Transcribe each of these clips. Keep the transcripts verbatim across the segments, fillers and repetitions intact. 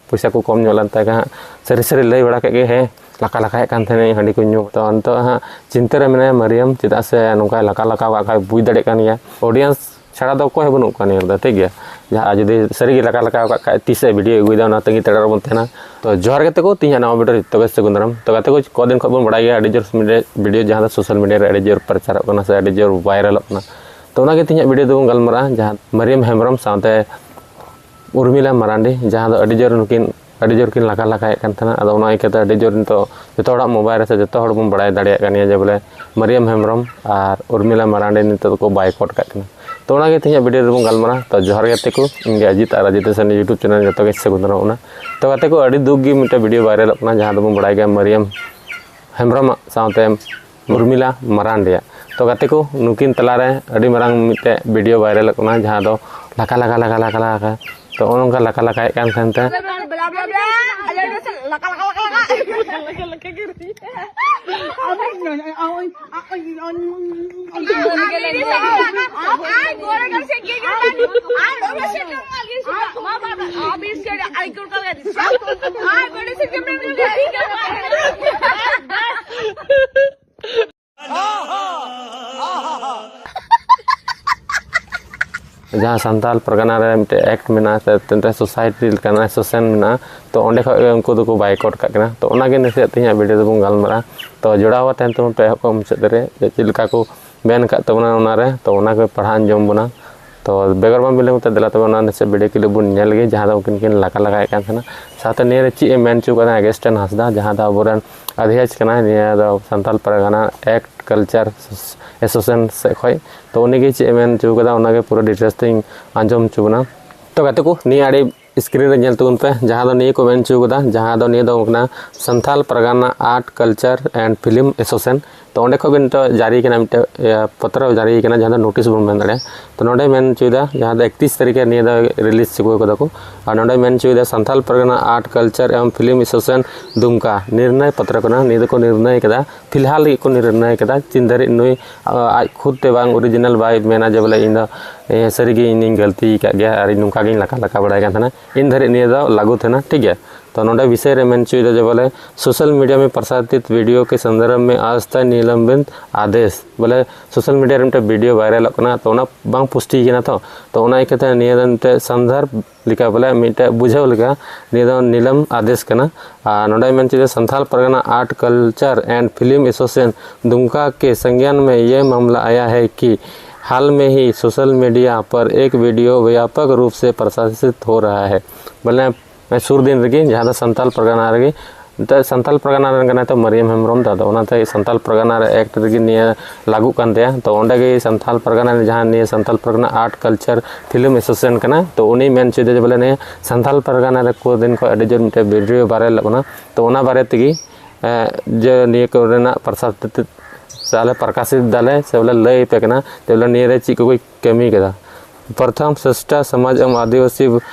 ᱯᱚᱭᱥᱟ ᱠᱚ ᱠᱚᱢ ᱧᱚᱜ ᱞᱮᱱ ᱛᱟᱭ ᱠᱷᱟᱱ ᱦᱟᱸᱜ ᱥᱟᱹᱨᱤ ᱥᱟᱹᱨᱤ ᱞᱟᱹᱭ ᱵᱟᱲᱟ ᱠᱮᱫ ᱜᱮ, ᱦᱮᱸ, ᱞᱟᱠᱟ ᱞᱟᱠᱟᱭᱮᱫ ᱠᱟᱱ ᱛᱟᱦᱮᱱᱟᱹᱧ, ᱦᱟᱺᱰᱤ ᱠᱚ ᱧᱩ᱾ ᱛᱚ ᱱᱤᱛᱚᱜ ᱦᱟᱸᱜ ᱪᱤᱱᱛᱟᱹ ᱨᱮ ᱢᱮᱱᱟᱭᱟ ᱢᱟᱨᱤᱭᱟᱢ, ᱪᱮᱫᱟᱜ ᱥᱮ ᱱᱚᱝᱠᱟᱭ ᱞᱟᱠᱟ ᱞᱟᱠᱟ ᱟᱠᱟᱫ ᱠᱷᱟᱡ ᱵᱩᱡᱽ ᱫᱟᱲᱮᱭᱟᱜ ᱠᱟᱱ ᱜᱮᱭᱟ᱾ ᱚᱰᱤᱭᱮᱱᱥ ᱪᱷᱟᱲᱟ ᱫᱚ ᱚᱠᱚᱭ ᱦᱚᱸ ᱵᱟᱹᱱᱩᱜ ᱠᱚᱣᱟ ᱱᱤᱭᱟᱹ ᱨᱮᱫᱚ, ᱴᱷᱤᱠ ᱜᱮᱭᱟ᱾ ᱡᱟᱦᱟᱸ ᱡᱩᱫᱤ ᱥᱟᱹᱨᱤ ᱜᱮ ᱞᱟᱠᱟ ᱞᱟᱠᱟ ᱟᱠᱟᱫ ᱠᱷᱟᱡ ᱛᱤᱥ ᱮ ᱵᱷᱤᱰᱤᱭᱳ ᱟᱹᱜᱩᱭᱮᱫᱟ, ᱚᱱᱟ ᱛᱟᱺᱜᱤ ᱛᱟᱲᱟᱜ ᱨᱮᱵᱚᱱ ᱛᱟᱦᱮᱱᱟ᱾ ᱛᱚ ᱡᱚᱦᱟᱨ ᱜᱟᱛᱮ ᱠᱚ, ᱛᱤᱦᱤᱧᱟᱜ ᱱᱟᱣᱟ ᱵᱷᱤᱰᱤᱭᱳ ᱨᱮ ᱡᱚᱛᱚ ᱜᱮ ᱥᱟᱹᱜᱩᱱ ᱫᱟᱨᱟᱢ᱾ ᱛᱚ ᱜᱟᱛᱮ ᱠᱚ, ᱠᱚᱫᱤᱱ ᱠᱷᱚᱱ ᱵᱚᱱ ᱵᱟᱲᱟᱭ ᱜᱮᱭᱟ ᱟᱹᱰᱤ ᱡᱳᱨ ᱢᱤᱰᱤᱭᱟ, ᱵᱷᱤᱰᱤᱭᱳ ᱡᱟᱦᱟᱸ ᱫᱚ ᱥᱳᱥᱟᱞ ᱢᱤᱰᱤᱭᱟ ᱨᱮ ᱟᱹᱰᱤ ᱡᱳᱨ ᱯᱨᱚᱪᱟᱨᱚᱜ ᱠᱟᱱᱟ ᱥᱮ ᱟᱹᱰᱤ ᱡᱳᱨ ᱵᱷᱟᱭᱨᱟᱞᱚᱜ ᱠᱟᱱᱟ᱾ ᱛᱚ ᱚᱱᱟᱜᱮ ᱛᱤᱦᱤᱧᱟᱜ ᱵᱷᱤᱰᱤᱭᱳ ᱫᱚᱵᱚᱱ ᱜᱟᱞᱢᱟᱨᱟᱜᱼᱟ, ᱡᱟᱦᱟᱸ ᱢᱟᱨᱤᱭᱟᱢ ᱦᱮᱢᱵᱨᱚᱢ ᱥᱟᱶᱛᱮ ᱩᱨᱢᱤᱞᱟ ᱢᱟᱨᱟᱱᱰᱤ, ᱡᱟᱦᱟᱸ ᱫᱚ ᱟᱹᱰᱤ ᱡᱳᱨ ᱱᱩᱠᱤᱱ, ᱟᱹᱰᱤ ᱡᱳᱨ ᱠᱤᱱ ᱞᱟᱠᱟ ᱞᱟᱠᱟᱭᱮᱫ ᱠᱟᱱ ᱛᱟᱦᱮᱱᱟ᱾ ᱟᱫᱚ ᱚᱱᱟ ᱤᱭᱠᱟᱹᱛᱮ ᱟᱹᱰᱤ ᱡᱳᱨ ᱱᱤᱛᱚᱜ ᱡᱚᱛᱚ ᱦᱚᱲᱟᱜ ᱢᱳᱵᱟᱭᱤᱞ ᱨᱮ ᱥᱮ ᱡᱚᱛᱚ ᱦᱚᱲ ᱵᱚᱱ ᱵᱟᱲᱟᱭ ᱫᱟᱲᱮᱭᱟᱜ ᱠᱟᱱ ᱜᱮᱭᱟ ᱡᱮ ᱵᱚᱞᱮ ᱢᱟᱨᱤᱭᱟᱢ ᱦᱮᱢᱵᱨᱚᱢ ᱟᱨ ᱩᱨᱢᱤᱞᱟ ᱢᱟᱨᱟᱱᱰᱤ ᱱᱤᱛᱚᱜ ᱫᱚᱠᱚ ᱵᱟᱭᱠᱚᱴ ᱠᱟᱜ ᱠᱤᱱᱟ᱾ ᱛᱚ ᱚᱱᱟᱜᱮ ᱛᱮᱦᱮᱧᱟᱜ ᱵᱷᱤᱰᱤᱭᱳ ᱨᱮᱵᱚᱱ ᱜᱟᱞᱢᱟᱨᱟᱜᱼᱟ᱾ ᱛᱚ ᱡᱚᱦᱟᱨ ᱜᱟᱛᱮ ᱠᱚ, ᱤᱧ ᱜᱮ ᱟᱡᱤᱛ ᱟᱨ ᱟᱡᱤᱛ ᱦᱟᱥᱟᱱ YouTube ᱪᱮᱱᱮᱞ ᱡᱚᱛᱚ ᱜᱮ ᱥᱟᱹᱜᱩᱱ ᱫᱟᱨᱟᱢ ᱚᱱᱟ᱾ ᱛᱚ ᱜᱟᱛᱮ ᱠᱚ, ᱟᱹᱰᱤ ᱫᱩᱠ ᱜᱮ ᱢᱤᱫᱴᱮᱱ ᱵᱷᱤᱰᱤᱭᱳ ᱵᱷᱟᱭᱨᱟᱞᱚᱜ ᱠᱟᱱᱟ, ᱡᱟᱦᱟᱸ ᱫᱚᱵᱚᱱ ᱵᱟᱲᱟᱭ ᱜᱮᱭᱟ ᱢᱟᱨᱤᱭᱟᱢ ᱦᱮᱢᱵᱨᱚᱢᱟᱜ ᱥᱟᱶᱛᱮ ᱩᱨᱢᱤᱞᱟ ᱢᱟᱨᱟᱱᱰᱤᱭᱟᱜ᱾ ᱛᱚ ᱜᱟᱛᱮ ᱠᱚ, ᱱᱩᱠᱤᱱ ᱛᱟᱞᱟᱨᱮ ᱟᱹᱰᱤ ᱢᱟᱨᱟᱝ ᱢᱤᱫᱴᱮᱡ ᱵᱷᱤᱰᱤᱭᱳ ᱵᱷᱟᱭᱨᱟᱞᱚᱜ ᱠᱟᱱᱟ, ᱡᱟᱦᱟᱸ ᱫᱚ ᱞᱟᱠᱟ ᱞᱟᱠᱟ ᱞᱟᱠᱟ ᱞᱟᱠᱟ ᱞᱟᱠᱟ᱾ ᱛᱚ ᱚᱱᱮ ᱚᱱᱠᱟ ᱞᱟᱠᱟ ᱞᱟᱠᱟᱭᱮᱫ ᱠᱟᱱ ᱛᱟᱦᱮᱱ ᱛᱮ ᱡᱟᱦᱟᱸ ᱥᱟᱱᱛᱟᱞ ᱯᱟᱨᱜᱟᱱᱟ ᱨᱮ ᱢᱤᱫᱴᱮᱡ ᱮᱠᱴ ᱢᱮᱱᱟᱜᱼᱟ, ᱥᱮ ᱢᱤᱫᱴᱮᱡ ᱥᱳᱥᱟᱭᱴᱤ ᱞᱮᱠᱟᱱᱟᱜ ᱮᱥᱳᱥᱤᱭᱮᱥᱚᱱ ᱢᱮᱱᱟᱜᱼᱟ᱾ ᱛᱚ ᱚᱸᱰᱮ ᱠᱷᱚᱡ ᱜᱮ ᱩᱱᱠᱩ ᱫᱚᱠᱚ ᱵᱟᱭᱠᱚᱴ ᱠᱟᱜ ᱠᱟᱱᱟ᱾ ᱛᱚ ᱚᱱᱟᱜᱮ ᱱᱟᱥᱮᱭᱟᱜ ᱛᱮᱦᱮᱧᱟᱜ ᱵᱷᱤᱰᱤᱭᱳ ᱫᱚᱵᱚᱱ ᱜᱟᱞᱢᱟᱨᱟᱜᱼᱟ᱾ ᱛᱚ ᱡᱚᱲᱟᱣ ᱛᱟᱦᱮᱱ ᱛᱟᱵᱚᱱ ᱯᱮ ᱮᱦᱚᱵ ᱠᱷᱚᱱ ᱢᱩᱪᱟᱹᱫ ᱫᱷᱟᱹᱨᱤᱡ, ᱡᱮ ᱪᱮᱫ ᱞᱮᱠᱟ ᱠᱚ ᱢᱮᱱ ᱟᱠᱟᱫ ᱛᱟᱵᱚᱱᱟ ᱚᱱᱟᱨᱮ᱾ ᱛᱚ ᱚᱱᱟ ᱠᱚ ᱯᱟᱲᱦᱟᱣ ᱟᱸᱡᱚᱢ ᱵᱚᱱᱟ᱾ ᱛᱚ ᱵᱮᱜᱚᱨ ᱵᱟᱝ ᱵᱤᱞᱚᱢ ᱠᱟᱛᱮ ᱫᱮᱞᱟ ᱛᱚᱵᱮ ᱚᱱᱟ ᱱᱟᱥᱮ ᱵᱷᱤᱰᱤᱭᱳ ᱠᱞᱤᱯ ᱵᱚᱱ ᱧᱮᱞ ᱜᱮ, ᱡᱟᱦᱟᱸ ᱫᱚ ᱩᱱᱠᱤᱱ ᱠᱤᱱ ᱞᱟᱠᱟ ᱞᱟᱠᱟᱭᱮᱫ ᱠᱟᱱ ᱛᱟᱦᱮᱱᱟ᱾ ᱥᱟᱶᱛᱮ ᱱᱤᱭᱟᱹ ᱨᱮ ᱪᱮᱫ ᱮ ᱢᱮᱱ ᱦᱚᱪᱚ ᱠᱟᱫᱟ ᱟᱜᱮᱥᱴᱟᱭᱤᱱ ᱦᱟᱸᱥᱫᱟ, ᱡᱟᱦᱟᱸ ᱫᱚ ᱟᱵᱚᱨᱮᱱ ᱟᱹᱫᱷᱤᱨᱟᱡᱽ ᱠᱟᱱᱟᱭ, ᱱᱤᱭᱟᱹ ᱫᱚ ᱥᱟᱱᱛᱟᱞ ᱯᱟᱨᱜᱟᱱᱟ ᱮᱠᱴ ᱠᱟᱞᱪᱟᱨ ᱮᱥᱳᱥᱤᱭᱮᱥᱚᱱ ᱥᱮᱫ ᱠᱷᱚᱡ᱾ ᱛᱚ ᱩᱱᱤᱜᱮ ᱪᱮᱫ ᱮ ᱢᱮᱱ ᱦᱚᱪᱚ ᱠᱟᱫᱟ, ᱚᱱᱟᱜᱮ ᱯᱩᱨᱟᱹ ᱰᱤᱴᱮᱞᱥ ᱛᱮᱧ ᱟᱸᱡᱚᱢ ᱦᱚᱪᱚ ᱵᱚᱱᱟ᱾ ᱛᱚ ᱜᱟᱛᱮ ᱠᱚ, ᱱᱤᱭᱟᱹ ᱟᱹᱰᱤ ᱥᱠᱨᱤᱱ ᱨᱮ ᱧᱮᱞ ᱛᱟᱵᱚᱱ ᱯᱮ, ᱡᱟᱦᱟᱸ ᱫᱚ ᱱᱤᱭᱟᱹ ᱠᱚ ᱢᱮᱱ ᱦᱚᱪᱚ ᱠᱟᱫᱟ, ᱡᱟᱦᱟᱸ ᱫᱚ ᱱᱤᱭᱟᱹ ᱫᱚ ᱠᱟᱱᱟ Santal Pargana art culture and film association. ᱛᱚ ᱚᱸᱰᱮ ᱠᱷᱚᱱ ᱜᱮ ᱱᱤᱛᱚᱜ ᱡᱟᱹᱨᱤ ᱠᱟᱱᱟ ᱢᱤᱫᱴᱮᱱ, ᱤᱭᱟᱹ, ᱯᱚᱛᱨᱚ ᱡᱟᱹᱨᱤ ᱠᱟᱱᱟ, ᱡᱟᱦᱟᱸ ᱫᱚ ᱱᱳᱴᱤᱥ ᱵᱚᱱ ᱢᱮᱱ ᱫᱟᱲᱮᱭᱟᱜᱼᱟ᱾ ᱛᱚ ᱱᱚᱸᱰᱮ ᱢᱮᱱ ᱦᱚᱪᱚᱭᱮᱫᱟ, ᱡᱟᱦᱟᱸ ᱫᱚ ᱮᱠᱛᱨᱤᱥ ᱛᱟᱹᱨᱤᱠᱷ ᱨᱮ ᱱᱤᱭᱟᱹ ᱫᱚ ᱨᱤᱞᱤᱡᱽ ᱦᱚᱪᱚ ᱠᱟᱫᱟ ᱠᱚ᱾ ᱟᱨ ᱱᱚᱸᱰᱮ ᱢᱮᱱ ᱦᱚᱪᱚᱭᱮᱫᱟ, ᱥᱟᱱᱛᱟᱞ ᱯᱟᱨᱜᱟᱱᱟ ᱟᱨᱴ ᱠᱟᱞᱪᱟᱨ ᱮᱵᱚᱝ ᱯᱷᱤᱞᱢ ᱮᱥᱳᱥᱤᱭᱮᱥᱚᱱ ᱫᱩᱢᱠᱟ ᱱᱤᱨᱱᱚᱭ ᱯᱚᱛᱨᱚ ᱠᱟᱱᱟ᱾ ᱱᱤᱭᱟᱹ ᱫᱚᱠᱚ ᱱᱤᱨᱱᱚᱭ ᱠᱟᱫᱟ, ᱯᱷᱤᱞᱦᱟᱞ ᱜᱮᱠᱚ ᱱᱤᱨᱱᱚᱭ ᱠᱟᱫᱟ᱾ ᱛᱤᱱ ᱫᱷᱟᱹᱨᱤᱡ ᱱᱩᱭ, ᱟ, ᱟᱡ ᱠᱷᱩᱫ ᱛᱮ ᱵᱟᱝ ᱚᱨᱤᱡᱤᱱᱟᱞ ᱵᱟᱭ ᱢᱮᱱᱟ ᱡᱮ ᱵᱚᱞᱮ ᱤᱧ ᱫᱚ, ᱮ, ᱥᱟᱹᱨᱤᱜᱮ ᱤᱧᱤᱧ ᱜᱟᱹᱞᱛᱤ ᱟᱠᱟᱫ ᱜᱮᱭᱟ ᱟᱨ ᱤᱧ ᱱᱚᱝᱠᱟ ᱜᱤᱧ ᱞᱟᱠᱟ ᱞᱟᱠᱟ ᱵᱟᱲᱟᱭ ᱠᱟᱱ ᱛᱟᱦᱮᱱᱟ, ᱤᱱ ᱫᱷᱟᱹᱨᱤᱡ ᱱᱤᱭᱟᱹ ᱫᱚ ᱞᱟᱹᱜᱩ ᱛᱟᱦᱮᱱᱟ, ᱴᱷᱤᱠ ᱜᱮᱭᱟ᱾ ᱛᱚ ᱱᱚᱸᱰᱮ ᱵᱤᱥᱚᱭ ᱨᱮ ᱢᱮᱱ ᱦᱚᱪᱚᱭᱮᱫᱟ ᱡᱮ ᱵᱚᱞᱮ, सोशल मीडिया में प्रसारित वीडियो के संदर्भ में आज तक निलंबित आदेश, ᱵᱚᱞᱮ ᱥᱳᱥᱟᱞ ᱢᱤᱰᱤᱭᱟ ᱨᱮ ᱢᱤᱫᱴᱮᱱ ᱵᱷᱤᱰᱤᱭᱳ ᱵᱷᱟᱭᱨᱟᱞᱚᱜ ᱠᱟᱱᱟ, ᱛᱚ ᱚᱱᱟ ᱵᱟᱝ ᱯᱩᱥᱴᱤ ᱠᱟᱱᱟ᱾ ᱛᱚ ᱛᱚ ᱚᱱᱟ ᱤᱭᱠᱟᱹᱛᱮ ᱱᱤᱭᱟᱹ ᱫᱚ ᱢᱤᱫᱴᱮᱱ ᱥᱚᱱᱫᱚᱨᱵᱷ ᱞᱮᱠᱟ, ᱵᱚᱞᱮ ᱢᱤᱫᱴᱮᱱ ᱵᱩᱡᱷᱟᱹᱣ ᱞᱮᱠᱟ, ᱱᱤᱭᱟᱹ ᱫᱚ नीलम आदेश ᱠᱟᱱᱟ᱾ ᱟᱨ ᱱᱚᱸᱰᱮ ᱢᱮᱱ ᱦᱚᱪᱚᱭᱮᱫᱟ, Santhal Pargana art culture and film association Dumka के संज्ञान में ये मामला आया है कि हाल में ही सोशल मीडिया पर एक वीडियो व्यापक रूप से प्रसारित हो रहा है। ᱵᱚᱞᱮ ᱥᱩᱨ ᱫᱤᱱ ᱨᱮᱜᱮ ᱡᱟᱦᱟᱸ ᱫᱚ ᱥᱟᱱᱛᱟᱞ ᱯᱟᱨᱜᱟᱱᱟ ᱨᱮᱜᱮ, ᱮᱱᱛᱮᱫ ᱥᱟᱱᱛᱟᱞ ᱯᱟᱨᱜᱟᱱᱟ ᱨᱮᱱ ᱠᱟᱱᱟᱭ ᱛᱚ ᱢᱟᱨᱤᱭᱟᱢ ᱦᱮᱢᱵᱨᱚᱢ ᱫᱚ, ᱟᱫᱚ ᱚᱱᱟᱛᱮ ᱥᱟᱱᱛᱟᱞ ᱯᱟᱨᱜᱟᱱᱟ ᱨᱮ ᱮᱠᱴ ᱨᱮᱜᱮ ᱱᱤᱭᱟᱹ ᱞᱟᱹᱜᱩᱜ ᱠᱟᱱ ᱛᱟᱭᱟ᱾ ᱛᱚ ᱚᱸᱰᱮ ᱜᱮ ᱥᱟᱱᱛᱟᱞ ᱯᱟᱨᱜᱟᱱᱟ ᱨᱮ ᱡᱟᱦᱟᱸ ᱱᱤᱭᱟᱹ Santal Pargana art culture film association ᱠᱟᱱᱟ, ᱛᱚ ᱩᱱᱤᱭ ᱢᱮᱱ ᱦᱚᱪᱚᱭᱮᱫᱟ ᱡᱮ ᱵᱚᱞᱮ ᱱᱤᱭᱟᱹ ᱥᱟᱱᱛᱟᱞ ᱯᱟᱨᱜᱟᱱᱟ ᱨᱮ ᱠᱚ ᱫᱤᱱ ᱠᱷᱚᱱ ᱟᱹᱰᱤ ᱡᱳᱨ ᱢᱤᱫᱴᱮᱱ ᱵᱷᱤᱰᱤᱭᱳ ᱵᱷᱟᱭᱨᱟᱞᱚᱜ ᱠᱟᱱᱟ᱾ ᱛᱚ ᱚᱱᱟ ᱵᱟᱨᱮ ᱛᱮᱜᱮ, ᱮ, ᱡᱮ ᱱᱤᱭᱟᱹ ᱠᱚᱨᱮᱱᱟᱜ ᱯᱨᱚᱥᱟᱥ ᱟᱞᱮ ᱯᱨᱚᱠᱟᱥᱤᱛ ᱫᱟᱞᱮ ᱥᱮ ᱵᱚᱞᱮ ᱞᱟᱹᱭ ᱟᱯᱮ ᱠᱟᱱᱟ ᱡᱮ ᱵᱚᱞᱮ ᱱᱤᱭᱟᱹ ᱨᱮ ᱪᱮᱫ ᱠᱚᱠᱚ ᱠᱟᱹᱢᱤ ᱠᱟᱫᱟ᱾ प्रथम, स्रष्टा समाज एवं आदिवासी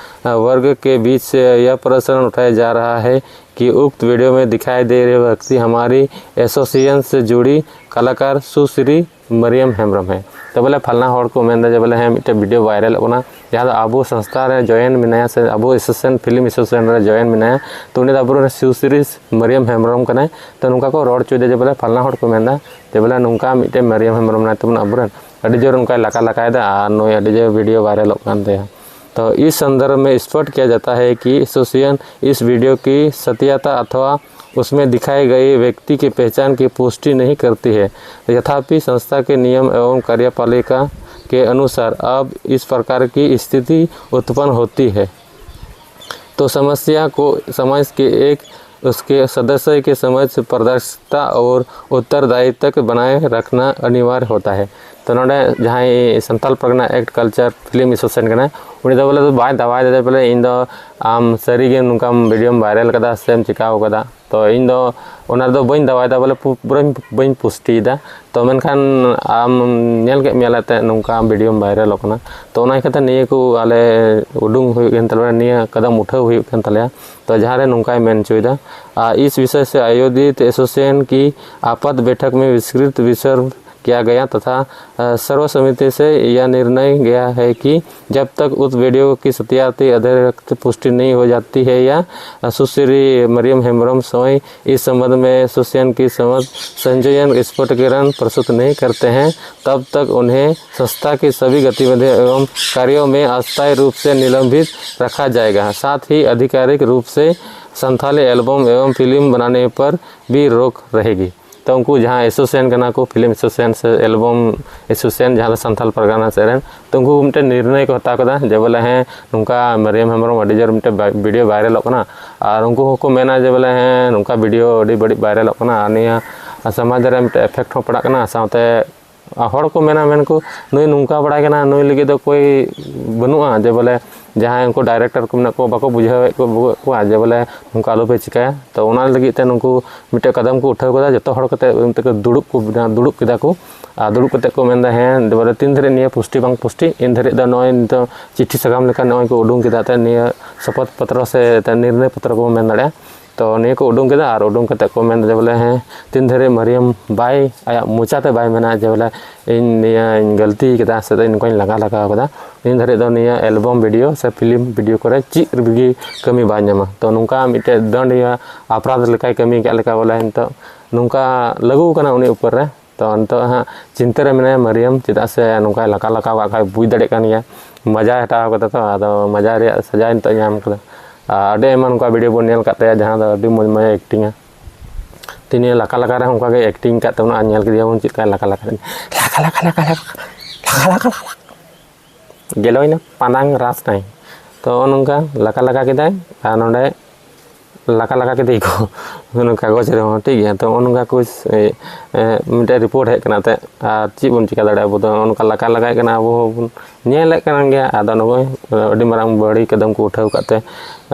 वर्ग के बीच यह प्रश्न उठाया जा रहा है कि उक्त वीडियो में दिखाई दे रहे व्यक्ति हमारी एसोसिएशन से जुड़ी कलाकार सुश्री मरियम हेम्ब्रम है। ᱛᱚ ᱵᱚᱞᱮ ᱯᱷᱟᱞᱱᱟ ᱦᱚᱲ ᱠᱚ ᱢᱮᱱᱫᱟ ᱡᱮ ᱵᱚᱞᱮ ᱦᱮᱸ, ᱢᱤᱫᱴᱮᱱ ᱵᱷᱤᱰᱤᱭᱳ ᱵᱷᱟᱭᱨᱟᱞᱚᱜ ᱠᱟᱱᱟ, ᱡᱟᱦᱟᱸ ᱫᱚ ᱟᱵᱚ ᱥᱚᱝᱥᱛᱷᱟ ᱨᱮ ᱡᱚᱭᱮᱱ ᱢᱮᱱᱟᱭᱟ ᱥᱮ ᱟᱵᱚ ᱮᱥᱳᱥᱤᱭᱮᱥᱚᱱ, ᱯᱷᱤᱞᱢ ᱮᱥᱳᱥᱤᱭᱮᱥᱚᱱ ᱨᱮ ᱡᱚᱭᱮᱱ ᱢᱮᱱᱟᱭᱟ᱾ ᱛᱚ ᱩᱱᱤ ᱫᱚ ᱟᱵᱚᱨᱮᱱ ᱥᱩᱥᱨᱤ ᱢᱟᱨᱤᱭᱟᱢ ᱦᱮᱢᱵᱨᱚᱢ ᱠᱟᱱᱟᱭ᱾ ᱛᱚ ᱱᱚᱝᱠᱟ ᱠᱚ ᱨᱚᱲ ᱦᱚᱪᱚᱭᱮᱫᱟ ᱡᱮ ᱵᱚᱞᱮ ᱯᱷᱟᱞᱱᱟ ᱦᱚᱲ ᱠᱚ ᱢᱮᱱᱫᱟ ᱡᱮ ᱵᱚᱞᱮ ᱱᱚᱝᱠᱟ ᱢᱤᱫᱴᱮᱱ ᱢᱟᱨᱤᱭᱟᱢ ᱦᱮᱢᱵᱨᱚᱢ ᱢᱮᱱᱟᱭ ᱛᱟᱵᱚᱱᱟ ᱟᱵᱚᱨᱮᱱ, ᱟᱹᱰᱤ ᱡᱳᱨ ᱚᱱᱠᱟᱭ ᱞᱟᱠᱟ ᱞᱟᱠᱟᱭᱮᱫᱟ ᱟᱨ ᱱᱩᱭ ᱟᱹᱰᱤ ᱡᱳᱨ ᱵᱷᱤᱰᱤᱭᱳ ᱵᱷᱟᱭᱨᱟᱞᱚᱜ ᱠᱟᱱ ᱛᱟᱭᱟ᱾ तो इस संदर्भ में स्पष्ट किया जाता है कि एसोसिएशन इस वीडियो की सत्यता अथवा उसमें दिखाए गए व्यक्ति की पहचान की पुष्टि नहीं करती है। यथापि संस्था के नियम एवं कार्यपालिका के अनुसार अब इस प्रकार की स्थिति उत्पन्न होती है, तो समस्या को समाज के एक उसके सदस्य के समझ, पारदर्शिता और उत्तरदायित्व बनाए रखना अनिवार्य होता है। ᱛᱚ ᱱᱚᱰᱮ ᱡᱟᱦᱟᱸᱭ ᱥᱟᱱᱛᱟᱞ ᱯᱟᱨᱜᱟᱱᱟ ᱮᱠᱴ ᱠᱟᱞᱪᱟᱨ ᱯᱷᱤᱞᱢ ᱮᱥᱳᱥᱤᱭᱮᱥᱚᱱ ᱠᱟᱱᱟᱭ, ᱩᱱᱤ ᱫᱚ ᱵᱚᱞᱮ ᱫᱚ ᱵᱟᱭ ᱫᱟᱣᱟᱭ ᱫᱟᱲᱮ ᱵᱚᱞᱮ ᱤᱧ ᱫᱚ ᱟᱢ ᱥᱟᱹᱨᱤ ᱜᱮ ᱱᱚᱝᱠᱟᱢ ᱵᱷᱤᱰᱤᱭᱳᱢ ᱵᱷᱟᱭᱨᱟᱞ ᱠᱟᱫᱟ ᱥᱮᱢ ᱪᱤᱠᱟᱹᱣ ᱠᱟᱫᱟ᱾ ᱛᱚ ᱤᱧ ᱫᱚ ᱚᱱᱟ ᱨᱮᱫᱚ ᱵᱟᱹᱧ ᱫᱟᱣᱟᱭ ᱫᱟ ᱵᱚᱞᱮ ᱯᱩ- ᱯᱩᱨᱟᱹᱧ ᱵᱟᱹᱧ ᱯᱩᱥᱴᱤᱭᱮᱫᱟ᱾ ᱛᱚ ᱢᱮᱱᱠᱷᱟᱱ ᱟᱢ ᱧᱮᱞ ᱠᱮᱫ ᱢᱮᱭᱟ ᱞᱮ ᱛᱮ ᱱᱚᱝᱠᱟ ᱵᱷᱤᱰᱤᱭᱳᱢ ᱵᱷᱟᱭᱨᱟᱞᱚᱜ ᱠᱟᱱᱟ᱾ ᱛᱚ ᱚᱱᱟ ᱤᱭᱠᱷᱟᱹᱛᱮ ᱱᱤᱭᱟᱹ ᱠᱚ ᱟᱞᱮ ᱩᱰᱩᱝ ᱦᱩᱭᱩᱜ ᱠᱟᱱ ᱛᱟᱞᱮᱭᱟ, ᱱᱤᱭᱟᱹ ᱠᱟᱫᱟᱢ ᱩᱴᱷᱟᱹᱣ ᱦᱩᱭᱩᱜ ᱠᱟᱱ ᱛᱟᱞᱮᱭᱟ᱾ ᱛᱚ ᱡᱟᱦᱟᱸ ᱨᱮ ᱱᱚᱝᱠᱟᱭ ᱢᱮᱱ ᱦᱚᱪᱚᱭᱮᱫᱟ, आ, इस विषय से आयोजित एसोसिएशन की आपात बैठक में विस्तृत विचार किया गया तथा अ, सर्वसम्मति से यह निर्णय गया है कि जब तक उस वीडियो की सत्यापित अधिकृत पुष्टि नहीं हो जाती है या सुश्री मरियम हेम्ब्रम स्वयं इस संबंध में एसोसिएशन की समझ संजोयन स्पष्टीकरण प्रस्तुत नहीं करते हैं, तब तक उन्हें संस्था की सभी गतिविधियों एवं कार्यों में अस्थायी रूप से निलंबित रखा जाएगा। साथ ही आधिकारिक रूप से संथाली एल्बम एवं फिल्म बनाने पर भी रोक रहेगी। ᱛᱚ ᱩᱱᱠᱩ ᱡᱟᱦᱟᱸ ᱮᱥᱳᱥᱤᱭᱮᱥᱚᱱ ᱠᱟᱱᱟ ᱠᱚ, ᱯᱷᱤᱞᱢ ᱮᱥᱳᱥᱤᱭᱮᱥᱚᱱ ᱥᱮ ᱮᱞᱵᱟᱢ ᱮᱥᱳᱥᱤᱭᱮᱥᱚᱱ, ᱡᱟᱦᱟᱸ ᱫᱚ ᱥᱟᱱᱛᱟᱲ ᱯᱟᱨᱜᱟᱱᱟ ᱥᱮᱫ ᱨᱮᱱ, ᱛᱚ ᱩᱱᱠᱩ ᱢᱤᱫᱴᱮᱱ ᱱᱤᱨᱱᱚᱭ ᱠᱚ ᱦᱟᱛᱟᱣ ᱠᱮᱫᱟ ᱡᱮ ᱵᱚᱞᱮ ᱦᱮᱸ ᱱᱚᱝᱠᱟ ᱢᱟᱨᱤᱭᱟᱢ ᱦᱮᱢᱵᱨᱚᱢ ᱟᱹᱰᱤ ᱡᱳᱨ ᱢᱤᱫᱴᱮᱱ ᱵᱷᱤᱰᱤᱭᱳ ᱵᱷᱟᱭᱨᱟᱞᱚᱜ ᱠᱟᱱᱟ, ᱟᱨ ᱩᱱᱠᱩ ᱦᱚᱸᱠᱚ ᱢᱮᱱᱟ ᱡᱮ ᱵᱚᱞᱮ ᱦᱮᱸ ᱱᱚᱝᱠᱟ ᱵᱷᱤᱰᱤᱭᱳ ᱟᱹᱰᱤ ᱵᱟᱹᱲᱤᱡ ᱵᱷᱟᱭᱨᱟᱞᱚᱜ ᱠᱟᱱᱟ ᱟᱨ ᱱᱤᱭᱟᱹ ᱥᱚᱢᱟᱡᱽ ᱨᱮ ᱢᱤᱫᱴᱮᱱ ᱮᱯᱷᱮᱠᱴ ᱦᱚᱸ ᱯᱟᱲᱟᱜ ᱠᱟᱱᱟ, ᱥᱟᱶᱛᱮ ᱟᱨ ᱦᱚᱲ ᱠᱚ ᱢᱮᱱᱟ, ᱢᱮᱱᱠᱚ ᱱᱩᱭ ᱱᱚᱝᱠᱟ ᱵᱟᱲᱟᱭ ᱠᱟᱱᱟ, ᱱᱩᱭ ᱞᱟᱹᱜᱤᱫ ᱫᱚ ᱚᱠᱚᱭ ᱵᱟᱹᱱᱩᱜᱼᱟ, ᱡᱮ ᱵᱚᱞᱮ ᱡᱟᱦᱟᱸᱭ ᱩᱱᱠᱩ ᱰᱟᱭᱨᱮᱠᱴᱚᱨ ᱠᱚ ᱢᱮᱱᱟᱜ ᱠᱚᱣᱟ ᱵᱟᱠᱚ ᱵᱩᱡᱷᱟᱹᱣᱮᱫ ᱠᱚ ᱠᱚᱣᱟ ᱡᱮ ᱵᱚᱞᱮ ᱱᱚᱝᱠᱟ ᱟᱞᱚᱯᱮ ᱪᱤᱠᱟᱹᱭᱟ᱾ ᱛᱚ ᱚᱱᱟ ᱞᱟᱹᱜᱤᱫ ᱛᱮ ᱱᱩᱠᱩ ᱢᱤᱫᱴᱮᱡ ᱠᱟᱫᱟᱢ ᱠᱚ ᱩᱴᱷᱟᱹᱣ ᱠᱟᱫᱟ, ᱡᱚᱛᱚ ᱦᱚᱲ ᱠᱟᱛᱮ ᱢᱤᱫᱴᱮᱡ ᱠᱚ ᱫᱩᱲᱩᱵ ᱠᱚ ᱫᱩᱲᱩᱵ ᱠᱮᱫᱟ ᱠᱚ᱾ ᱟᱨ ᱫᱩᱲᱩᱵ ᱠᱟᱛᱮ ᱠᱚ ᱢᱮᱱᱫᱟ ᱦᱮᱸ ᱵᱚᱞᱮ ᱛᱤᱱ ᱫᱷᱟᱹᱨᱤᱡ ᱱᱤᱭᱟᱹ ᱯᱩᱥᱴᱤ ᱵᱟᱝ ᱯᱩᱥᱴᱤ ᱤᱱ ᱫᱷᱟᱹᱨᱤᱡ ᱫᱚ ᱱᱚᱜᱼᱚᱭ ᱱᱤᱛᱚᱜ ᱪᱤᱴᱷᱤ ᱥᱟᱠᱟᱢ ᱞᱮᱠᱟ ᱱᱚᱜᱼᱚᱭ ᱠᱚ ᱩᱰᱩᱝ ᱠᱮᱫᱟ ᱛᱮ ᱱᱤᱭᱟᱹ ᱥᱚᱯᱚᱛ ᱯᱚᱛᱨᱚ ᱥᱮ ᱱᱤᱨᱱᱚᱭ ᱯᱚᱛᱨᱚ ᱠᱚ ᱢᱮᱱ ᱫᱟᱲᱮᱭᱟᱜᱼᱟ᱾ ᱛᱚ ᱱᱤᱭᱟᱹ ᱠᱚ ᱩᱰᱩᱝ ᱠᱮᱫᱟ ᱟᱨ ᱩᱰᱩᱝ ᱠᱟᱛᱮ ᱠᱚ ᱢᱮᱱ ᱫᱟ ᱵᱚᱞᱮ ᱦᱮᱸ ᱛᱤᱱ ᱫᱷᱟᱹᱨᱤᱡ ᱢᱟᱨᱤᱭᱟᱢ ᱵᱟᱭ ᱟᱭᱟᱜ ᱢᱚᱪᱟᱛᱮ ᱵᱟᱭ ᱢᱮᱱᱟ ᱡᱮ ᱵᱚᱞᱮ ᱤᱧ ᱱᱤᱭᱟᱹᱧ ᱜᱟᱹᱞᱛᱤ ᱠᱟᱫᱟ ᱥᱮ ᱤᱧ ᱱᱚᱝᱠᱟᱧ ᱞᱟᱜᱟ ᱞᱟᱜᱟᱣ ᱠᱟᱫᱟ, ᱤᱱ ᱫᱷᱟᱹᱨᱤᱡ ᱫᱚ ᱱᱤᱭᱟᱹ ᱮᱞᱵᱟᱢ ᱵᱷᱤᱰᱤᱭᱳ ᱥᱮ ᱯᱷᱤᱞᱢ ᱵᱷᱤᱰᱤᱭᱳ ᱠᱚᱨᱮ ᱪᱮᱫ ᱨᱮᱜᱮ ᱠᱟᱹᱢᱤ ᱵᱟᱭ ᱧᱟᱢᱟ᱾ ᱛᱚ ᱱᱚᱝᱠᱟ ᱢᱤᱫᱴᱮᱡ ᱫᱚᱱᱰᱤᱭᱟᱹ ᱟᱯᱨᱟᱫᱷ ᱞᱮᱠᱟᱭ ᱠᱟᱹᱢᱤ ᱠᱟᱜ ᱞᱮᱠᱟ ᱵᱚᱞᱮ ᱱᱤᱛᱚᱜ ᱱᱚᱝᱠᱟ ᱞᱟᱹᱜᱩ ᱠᱟᱱᱟ ᱩᱱᱤ ᱩᱯᱚᱨ ᱨᱮ᱾ ᱛᱚ ᱱᱤᱛᱚᱜ ᱦᱟᱸᱜ ᱪᱤᱱᱛᱟᱹ ᱨᱮ ᱢᱮᱱᱟᱭᱟ ᱢᱟᱨᱤᱭᱟᱢ, ᱪᱮᱫᱟᱜ ᱥᱮ ᱱᱚᱝᱠᱟᱭ ᱞᱟᱠᱟ ᱞᱟᱠᱟᱣ ᱠᱟᱜ ᱠᱷᱟᱡ ᱵᱩᱡᱽ ᱫᱟᱲᱮᱭᱟᱜ ᱠᱟᱱ ᱜᱮᱭᱟ, ᱢᱚᱡᱟᱭ ᱦᱟᱛᱟᱣ ᱠᱟᱫᱟ᱾ ᱛᱚ ᱟᱫᱚ ᱢᱚᱡᱟ ᱨᱮᱭᱟᱜ ᱥᱟᱡᱟᱭ ᱱᱤᱛᱚᱜ ᱧᱟᱢ ᱠᱟᱫᱟ᱾ ᱟᱨ ᱟᱹᱰᱤ ᱟᱭᱢᱟ ᱱᱚᱝᱠᱟ ᱵᱷᱤᱰᱤᱭᱳ ᱵᱚᱱ ᱧᱮᱞ ᱠᱟᱫ ᱛᱟᱭᱟ ᱡᱟᱦᱟᱸ ᱫᱚ ᱟᱹᱰᱤ ᱢᱚᱡᱽ ᱢᱚᱡᱽ ᱮᱠᱴᱤᱝᱟ᱾ ᱛᱤᱱᱤᱭᱟᱹ ᱞᱟᱠᱟ ᱞᱟᱠᱟ ᱨᱮᱦᱚᱸ ᱚᱱᱠᱟ ᱜᱮ ᱮᱠᱴᱤᱝ ᱠᱟᱫ ᱛᱟᱵᱚᱱᱟ ᱟᱨ ᱧᱮᱞ ᱠᱮᱫᱮᱭᱟᱵᱚᱱ ᱪᱮᱫ ᱞᱮᱠᱟᱭ ᱞᱟᱠᱟ ᱞᱟᱠᱟ ᱞᱟᱠᱟ ᱞᱟᱠᱟ ᱞᱟᱠᱟ ᱞᱟᱠᱟ ᱞᱟᱠᱟ ᱞᱟᱠᱟ ᱜᱮᱞᱚᱭᱱᱟ ᱯᱟᱱᱟᱝ ᱨᱟᱥ ᱱᱟᱭ᱾ ᱛᱚ ᱱᱚᱜᱼᱚ ᱱᱚᱝᱠᱟ ᱞᱟᱠᱟ ᱞᱟᱠᱟ ᱠᱮᱫᱟᱭ ᱟᱨ ᱱᱚᱰᱮ ᱞᱟᱠᱟ ᱞᱟᱠᱟ ᱠᱮᱫᱮ ᱠᱚ ᱚᱱᱟ ᱠᱟᱜᱚᱡᱽ ᱨᱮᱦᱚᱸ, ᱴᱷᱤᱠ ᱜᱮᱭᱟ᱾ ᱛᱚ ᱱᱚᱜᱼᱚ ᱱᱚᱝᱠᱟ ᱠᱚ ᱮ, ᱮ, ᱢᱤᱫᱴᱮᱡ ᱨᱤᱯᱳᱨᱴ ᱦᱮᱡ ᱠᱟᱱᱟ ᱛᱮ, ᱟᱨ ᱪᱮᱫ ᱵᱚᱱ ᱪᱤᱠᱟ ᱫᱟᱲᱮᱭᱟᱜᱼᱟ? ᱟᱵᱚ ᱫᱚ ᱱᱚᱜᱼᱚ ᱱᱚᱝᱠᱟ ᱞᱟᱠᱟ ᱞᱟᱠᱟᱭᱮᱫ ᱠᱟᱱᱟ, ᱟᱵᱚ ᱦᱚᱸᱵᱚᱱ ᱧᱮᱞᱮᱫ ᱠᱟᱱ ᱜᱮᱭᱟ᱾ ᱟᱫᱚ ᱱᱚᱜᱼᱚᱭ ᱟᱹᱰᱤ ᱢᱟᱨᱟᱝ ᱵᱟᱹᱲᱤ ᱠᱟᱫᱚᱢ ᱠᱚ ᱩᱴᱷᱟᱹᱣ ᱠᱟᱫ ᱛᱮ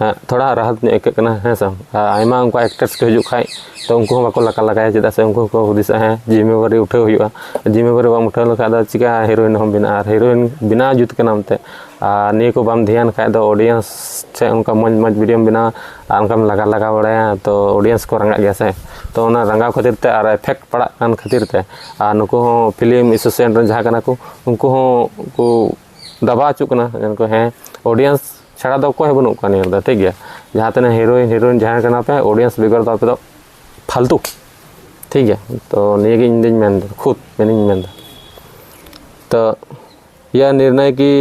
ᱮ, ᱛᱷᱚᱲᱟ ᱨᱟᱦᱟᱛ ᱧᱚᱜ ᱟᱹᱭᱠᱟᱹᱜ ᱠᱟᱱᱟ, ᱦᱮᱸ ᱥᱮ᱾ ᱟᱨ ᱟᱭᱢᱟ ᱚᱱᱠᱟ ᱮᱠᱴᱨᱮᱥ ᱠᱚ ᱦᱤᱡᱩᱜ ᱠᱷᱟᱡ ᱛᱚ ᱩᱱᱠᱩ ᱦᱚᱸ ᱵᱟᱠᱚ ᱞᱟᱠᱟ ᱞᱟᱠᱟᱭᱟ, ᱪᱮᱫᱟᱜ ᱥᱮ ᱩᱱᱠᱩ ᱦᱚᱸᱠᱚ ᱦᱩᱫᱤᱥᱟ ᱦᱮᱸ ᱡᱤᱢᱢᱮᱵᱟᱨᱤ ᱩᱴᱷᱟᱹᱣ ᱦᱩᱭᱩᱜᱼᱟ᱾ ᱡᱤᱢᱢᱮᱵᱟᱨᱤ ᱵᱟᱢ ᱩᱴᱷᱟᱹᱣ ᱞᱮᱠᱷᱟᱡ ᱫᱚ ᱪᱤᱠᱟ ᱦᱤᱨᱳᱭᱤᱱ ᱦᱚᱸᱢ ᱵᱮᱱᱟᱜᱼᱟ? ᱟᱨ ᱦᱤᱨᱳᱭᱤᱱ ᱵᱮᱱᱟᱣ ᱡᱩᱛ ᱠᱟᱱᱟᱢ ᱛᱮ ᱟᱨ ᱱᱤᱭᱟᱹ ᱠᱚ ᱵᱟᱢ ᱫᱷᱮᱭᱟᱱ ᱠᱷᱟᱡ ᱫᱚ ᱚᱰᱤᱭᱮᱱᱥ ᱴᱷᱮᱡ ᱚᱱᱠᱟ ᱢᱚᱡᱽ ᱢᱚᱡᱽ ᱵᱷᱤᱰᱤᱭᱳᱢ ᱵᱮᱱᱟᱣᱟ ᱟᱨ ᱚᱱᱠᱟᱢ ᱞᱟᱜᱟ ᱞᱟᱜᱟ ᱵᱟᱲᱟᱭᱟ ᱛᱚ ᱚᱰᱤᱭᱮᱱᱥ ᱠᱚ ᱨᱟᱸᱜᱟᱜ ᱜᱮᱭᱟ ᱥᱮ᱾ ᱛᱚ ᱚᱱᱟ ᱨᱟᱸᱜᱟᱣ ᱠᱷᱟᱹᱛᱤᱨ ᱛᱮ ᱟᱨ ᱮᱯᱷᱮᱠᱴ ᱯᱟᱲᱟᱜ ᱠᱟᱱ ᱠᱷᱟᱹᱛᱤᱨ ᱛᱮ ᱟᱨ ᱱᱩᱠᱩ ᱦᱚᱸ ᱯᱷᱤᱞᱢ ᱮᱥᱳᱥᱤᱭᱮᱥᱚᱱ ᱨᱮᱱ ᱡᱟᱦᱟᱸ ᱠᱟᱱᱟ ᱠᱚ ᱩᱱᱠᱩ ᱦᱚᱸ ᱠᱚ ᱫᱟᱵᱟᱣ ᱦᱚᱪᱚᱜ ᱠᱟᱱᱟ ᱡᱮ ᱱᱩᱠᱩ ᱦᱮᱸ ᱚᱰᱤᱭᱮᱱᱥ ᱪᱷᱟᱲᱟ ᱫᱚ ᱚᱠᱚᱭ ᱦᱚᱸ ᱵᱟᱹᱱᱩᱜ ᱠᱚᱣᱟ ᱱᱤᱭᱟᱹ ᱨᱮᱫᱚ, ᱴᱷᱤᱠ ᱜᱮᱭᱟ᱾ ᱡᱟᱦᱟᱸ ᱛᱤᱱᱟᱹᱜ ᱦᱤᱨᱳᱭᱤᱱ ᱦᱤᱨᱳᱭᱤᱱ ᱡᱟᱦᱟᱸᱭ ᱠᱟᱱᱟ ᱯᱮ ᱚᱰᱤᱭᱮᱱᱥ ᱵᱮᱜᱚᱨ ᱫᱚ ᱟᱯᱮ ᱫᱚ ᱯᱷᱟᱞᱛᱩ, ᱴᱷᱤᱠ ᱜᱮᱭᱟ᱾ ᱛᱚ ᱱᱤᱭᱟᱹ ᱜᱮ ᱤᱧ ᱫᱚᱧ ᱢᱮᱱᱫᱟ, ᱠᱷᱩᱫ ᱢᱮᱱᱤᱧ ᱢᱮᱱᱫᱟ᱾ तो यह निर्णय की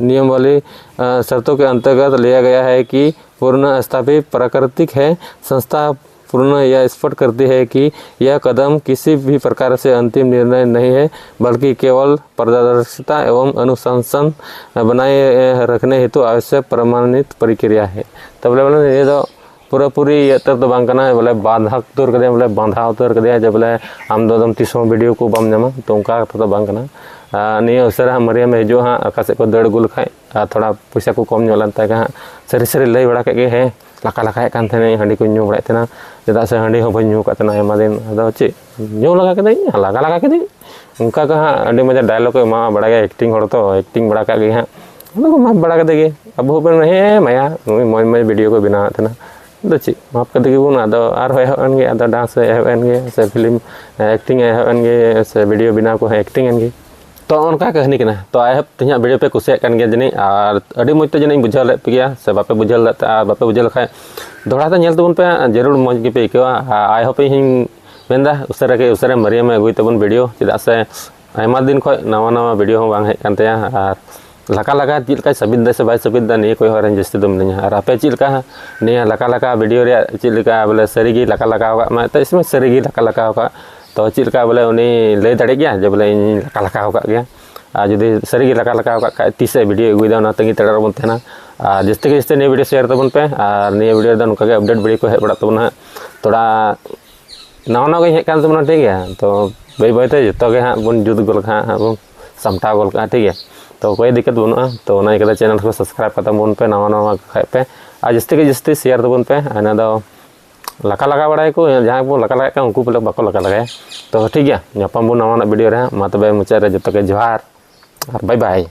नियमावली अ, शर्तों के अंतर्गत लिया गया है कि पुनर्स्थापित प्राकृतिक है। संस्था पुनः यह स्पष्ट करती है कि यह कदम किसी भी प्रकार से अंतिम निर्णय नहीं है, बल्कि केवल पारदर्शिता एवं अनुशासन बनाए रखने हेतु आवश्यक प्रमाणित प्रक्रिया है। ᱛᱚᱵᱮ ᱵᱚᱞᱮ ᱱᱤᱭᱟᱹ ᱫᱚ ᱯᱩᱨᱟᱹᱯᱩᱨᱤ ᱤᱭᱟᱹ ᱩᱛᱟᱹᱨ ᱫᱚ ᱵᱟᱝ ᱠᱟᱱᱟ, ᱵᱚᱞᱮ ᱵᱟᱸᱫᱷᱟ ᱩᱛᱟᱹᱨ ᱠᱟᱫᱮᱭᱟ, ᱵᱚᱞᱮ ᱵᱟᱸᱫᱷᱟ ᱩᱛᱟᱹᱨ ᱠᱟᱫᱮᱭᱟ ᱡᱮ ᱵᱚᱞᱮ ᱟᱢ ᱫᱚ ᱟᱫᱚᱢ ᱛᱤᱥ ᱦᱚᱸ ᱵᱷᱤᱰᱤᱭᱳ ᱠᱚ ᱵᱟᱢ ᱧᱟᱢᱟ᱾ ᱛᱚ ᱚᱱᱠᱟ ᱠᱟᱛᱷᱟ ᱫᱚ ᱵᱟᱝ ᱠᱟᱱᱟ᱾ ᱟᱨ ᱱᱤᱭᱟᱹ ᱩᱥᱟᱹᱨᱟ ᱦᱟᱸᱜ ᱢᱟᱹᱨᱤᱭᱟᱢᱮ ᱦᱤᱡᱩᱜᱼᱟ ᱦᱟᱸᱜ, ᱚᱠᱟ ᱥᱮᱫ ᱠᱚ ᱫᱟᱹᱲ ᱟᱹᱜᱩ ᱞᱮᱠᱷᱟᱡ ᱟᱨ ᱛᱷᱚᱲᱟ ᱯᱚᱭᱥᱟ ᱠᱚ ᱠᱚᱢ ᱧᱚᱜ ᱞᱮᱱ ᱛᱟᱭ ᱠᱷᱟᱱ ᱦᱟᱸᱜ ᱥᱟᱹᱨᱤ ᱥᱟᱹᱨᱤ ᱞᱟᱹᱭ ᱵᱟᱲᱟ ᱠᱮᱫ ᱜᱮ, ᱦᱮᱸ ᱞᱟᱠᱟ ᱞᱟᱠᱟᱭᱮᱫ ᱠᱟᱱ ᱛᱟᱦᱮᱱᱟᱹᱧ, ᱦᱟᱺᱰᱤ ᱠᱚᱧ ᱧᱩ ᱵᱟᱲᱟᱭᱮᱫ ᱛᱟᱦᱮᱱᱟ, ᱪᱮᱫᱟᱜ ᱥᱮ ᱦᱟᱺᱰᱤ ᱦᱚᱸ ᱵᱟᱹᱧ ᱧᱩ ᱟᱠᱟᱫ ᱛᱟᱦᱮᱱᱟ ᱟᱭᱢᱟ ᱫᱤᱱ᱾ ᱟᱫᱚ ᱪᱮᱫ ᱧᱩ ᱞᱟᱜᱟ ᱠᱮᱫᱟᱹᱧ, ᱞᱟᱜᱟ ᱞᱟᱜᱟ ᱠᱮᱫᱟᱹᱧ, ᱚᱱᱠᱟ ᱜᱮ ᱦᱟᱸᱜ ᱟᱹᱰᱤ ᱢᱚᱡᱟ ᱰᱟᱭᱞᱚᱜ ᱠᱚ ᱮᱢᱟᱣᱟ, ᱵᱟᱲᱟᱭ ᱜᱮᱭᱟ ᱮᱠᱴᱤᱝ ᱦᱚᱲ ᱛᱚ, ᱮᱠᱴᱤᱝ ᱵᱟᱲᱟ ᱠᱟᱜ ᱜᱮ ᱦᱟᱸᱜ᱾ ᱟᱫᱚ ᱠᱚ ᱢᱟᱯ ᱵᱟᱲᱟ ᱠᱮᱫᱮ ᱜᱮ, ᱟᱵᱚ ᱦᱚᱸᱵᱚᱱ ᱦᱮᱸ ᱢᱟᱭᱟ, ᱱᱩᱭ ᱢᱚᱡᱽ ᱢᱚᱡᱽ ᱵᱷᱤᱰᱤᱭᱳ ᱠᱚ ᱵᱮᱱᱟᱣᱮᱫ ᱛᱟᱦᱮᱱᱟ᱾ ᱟᱫᱚ ᱪᱮᱫ ᱢᱟᱯ ᱠᱮᱫᱮ ᱜᱮᱵᱚᱱ, ᱟᱫᱚ ᱟᱨᱦᱚᱸ ᱮᱦᱚᱵ ᱮᱱ ᱜᱮ, ᱟᱫᱚ ᱰᱟᱱᱥ ᱮ ᱮᱦᱚᱵ ᱮᱱ ᱜᱮ, ᱥᱮ ᱯᱷᱤᱞᱢ ᱮᱠᱴᱤᱝ ᱮ ᱮᱦᱚᱵ ᱮᱱ ᱜᱮ, ᱥᱮ ᱵᱷᱤᱰᱤᱭᱳ ᱵᱮᱱᱟᱣ ᱠᱚᱦᱚᱸ ᱮᱠᱴᱤᱝ ᱮᱱ ᱜᱮ᱾ ᱛᱚ ᱚᱱᱠᱟ ᱠᱟᱹᱦᱱᱤ ᱠᱟᱱᱟ᱾ ᱛᱚ ᱟᱭ ᱦᱳᱯ ᱛᱮᱦᱮᱧᱟᱜ ᱵᱷᱤᱰᱤᱭᱳ ᱯᱮ ᱠᱩᱥᱤᱭᱟᱜ ᱠᱟᱱ ᱜᱮᱭᱟ ᱡᱟᱹᱱᱤᱡ, ᱟᱨ ᱟᱹᱰᱤ ᱢᱚᱡᱽ ᱛᱮ ᱡᱟᱹᱱᱤᱡ ᱤᱧ ᱵᱩᱡᱷᱟᱹᱣ ᱞᱮᱫ ᱯᱮ ᱜᱮᱭᱟ, ᱥᱮ ᱵᱟᱯᱮ ᱵᱩᱡᱷᱟᱹᱣ ᱞᱮᱫ ᱛᱮ, ᱟᱨ ᱵᱟᱯᱮ ᱵᱩᱡᱷᱟᱹᱣ ᱞᱮᱠᱷᱟᱡ ᱫᱚᱦᱲᱟ ᱛᱮ ᱧᱮᱞ ᱛᱟᱵᱚᱱ ᱯᱮ, ᱡᱟᱹᱨᱩᱲ ᱢᱚᱡᱽ ᱜᱮᱯᱮ ᱟᱹᱭᱠᱟᱹᱣᱟ᱾ ᱟᱨ ᱟᱭ ᱦᱳᱯ ᱤᱧ ᱦᱚᱧ ᱢᱮᱱᱫᱟ ᱩᱥᱟᱹᱨᱟ ᱜᱮ ᱩᱥᱟᱹᱨᱟ ᱢᱟᱹᱨᱤᱭᱟᱹᱢ ᱮ ᱟᱹᱜᱩᱭ ᱛᱟᱵᱚᱱ ᱵᱷᱤᱰᱤᱭᱳ, ᱪᱮᱫᱟᱜ ᱥᱮ ᱟᱭᱢᱟ ᱫᱤᱱ ᱠᱷᱚᱡ ᱱᱟᱣᱟ ᱱᱟᱣᱟ ᱵᱷᱤᱰᱤᱭᱳ ᱦᱚᱸ ᱵᱟᱝ ᱦᱮᱡ ᱠᱟᱱ ᱛᱟᱭᱟ᱾ ᱟᱨ ᱞᱟᱠᱟ ᱞᱟᱠᱟ ᱪᱮᱫ ᱞᱮᱠᱟᱭ ᱥᱟᱹᱵᱤᱛ ᱫᱟ ᱥᱮ ᱵᱟᱭ ᱥᱟᱹᱵᱤᱛ ᱫᱟ, ᱱᱤᱭᱟᱹ ᱠᱚᱭᱚᱜ ᱦᱚᱨ ᱨᱮᱧ ᱡᱟᱹᱥᱛᱤ ᱫᱚ ᱢᱤᱱᱟᱹᱧᱟ᱾ ᱟᱨ ᱟᱯᱮ ᱪᱮᱫ ᱞᱮᱠᱟ ᱱᱤᱭᱟᱹ ᱞᱟᱠᱟ ᱞᱟᱠᱟ ᱵᱷᱤᱰᱤᱭᱳ ᱨᱮᱭᱟᱜ ᱪᱮᱫ ᱞᱮᱠᱟ ᱵᱚᱞᱮ ᱥᱟᱹᱨᱤ ᱜᱮ ᱞᱟᱠᱟ ᱞᱟᱠᱟᱣ ᱠᱟᱜ ᱢᱟ, ᱮᱱᱛᱮᱫ ᱥᱟᱹᱨᱤ ᱜᱮ ᱞᱟᱠᱟ ᱞᱟᱠᱟᱣ ᱠᱟᱜ, ᱛᱚ ᱪᱮᱫ ᱞᱮᱠᱟ ᱵᱚᱞᱮ ᱩᱱᱤ ᱞᱟᱹᱭ ᱫᱟᱲᱮ ᱜᱮᱭᱟ ᱡᱮ ᱵᱚᱞᱮ ᱤᱧ ᱞᱟᱠᱟ ᱞᱟᱠᱟᱣ ᱠᱟᱜ ᱜᱮᱭᱟ? ᱟᱨ ᱡᱩᱫᱤ ᱥᱟᱹᱨᱤ ᱜᱮ ᱞᱟᱠᱟ ᱞᱟᱠᱟᱣ ᱠᱟᱜ ᱠᱷᱟᱡ ᱛᱤᱥ ᱮ ᱵᱷᱤᱰᱤᱭᱳ ᱟᱹᱜᱩᱭᱮᱫᱟ, ᱚᱱᱟ ᱛᱟᱺᱜᱤ ᱛᱟᱲᱟᱜ ᱨᱮᱵᱚᱱ ᱛᱟᱦᱮᱱᱟ᱾ ᱟᱨ ᱡᱟᱹᱥᱛᱤ ᱜᱮ ᱡᱟᱹᱥᱛᱤ ᱱᱤᱭᱟᱹ ᱵᱷᱤᱰᱤᱭᱳ ᱥᱮᱭᱟᱨ ᱛᱟᱵᱚᱱ ᱯᱮ᱾ ᱟᱨ ᱱᱤᱭᱟᱹ ᱵᱷᱤᱰᱤᱭᱳ ᱨᱮᱫᱚ ᱱᱚᱝᱠᱟ ᱜᱮ ᱟᱯᱰᱮᱴ ᱵᱷᱤᱰᱤᱭᱳ ᱠᱚ ᱦᱮᱡ ᱵᱟᱲᱟᱜ ᱛᱟᱵᱚᱱᱟ ᱦᱟᱸᱜ᱾ ᱛᱷᱚᱲᱟ ᱱᱟᱣᱟ ᱱᱟᱣᱟ ᱜᱮᱧ ᱦᱮᱡ ᱠᱟᱱ ᱛᱟᱵᱚᱱᱟ, ᱴᱷᱤᱠ ᱜᱮᱭᱟ᱾ ᱛᱚ ᱵᱟᱹᱭ ᱵᱟᱹᱭ ᱛᱮ ᱡᱚᱛᱚ ᱜᱮ ᱦᱟᱸᱜ ᱵᱚᱱ ᱡᱩᱛ ᱜᱚᱫ ᱠᱟᱜᱼᱟ, ᱦᱟᱸᱜ ᱵᱚᱱ ᱥᱟᱢᱴᱟᱣ ᱜᱚᱫ ᱠᱟᱜᱼᱟ, ᱴᱷᱤᱠ ᱜᱮᱭᱟ᱾ ᱛᱚ ᱠᱚᱭ ᱫᱤᱠᱠᱟᱛ ᱵᱟᱹᱱᱩᱜᱼᱟ᱾ ᱛᱚ ᱚᱱᱟ ᱤᱭᱠᱟᱹᱛᱮ ᱪᱮᱱᱮᱞ ᱠᱚ ᱥᱟᱵᱥᱠᱨᱟᱭᱤᱵ ᱠᱟᱛᱟ ᱵᱚᱱ ᱯᱮ, ᱱᱟᱣᱟ ᱱᱟᱣᱟ ᱠᱷᱟᱡ ᱯᱮ᱾ ᱟᱨ ᱡᱟᱹᱥᱛᱤ ᱜᱮ ᱡᱟᱹᱥᱛᱤ ᱥᱮᱭᱟᱨ ᱛᱟᱵᱚᱱ ᱯᱮ᱾ ᱟᱨ ᱚᱱᱟ ᱫᱚ ᱞᱟᱠᱟ ᱞᱟᱜᱟ ᱵᱟᱲᱟᱭᱟᱠᱚ, ᱡᱟᱦᱟᱸᱭ ᱠᱚ ᱞᱟᱠᱟ ᱞᱟᱜᱟᱭᱮᱫ ᱠᱟᱱ ᱩᱱᱠᱩ ᱵᱚᱞᱮ ᱵᱟᱠᱚ ᱞᱟᱠᱟ ᱞᱟᱜᱟᱭᱟ᱾ ᱛᱚ ᱴᱷᱤᱠ ᱜᱮᱭᱟ, ᱧᱟᱯᱟᱢ ᱵᱚᱱ ᱱᱟᱣᱟᱱᱟᱜ ᱵᱷᱤᱰᱤᱭᱳ ᱨᱮ ᱦᱟᱸᱜ᱾ ᱢᱟ ᱛᱚᱵᱮ ᱢᱩᱪᱟᱹᱫ ᱨᱮ ᱡᱚᱛᱚ ᱜᱮ ᱡᱚᱦᱟᱨ ᱟᱨ ᱵᱟᱭ ᱵᱟᱭ᱾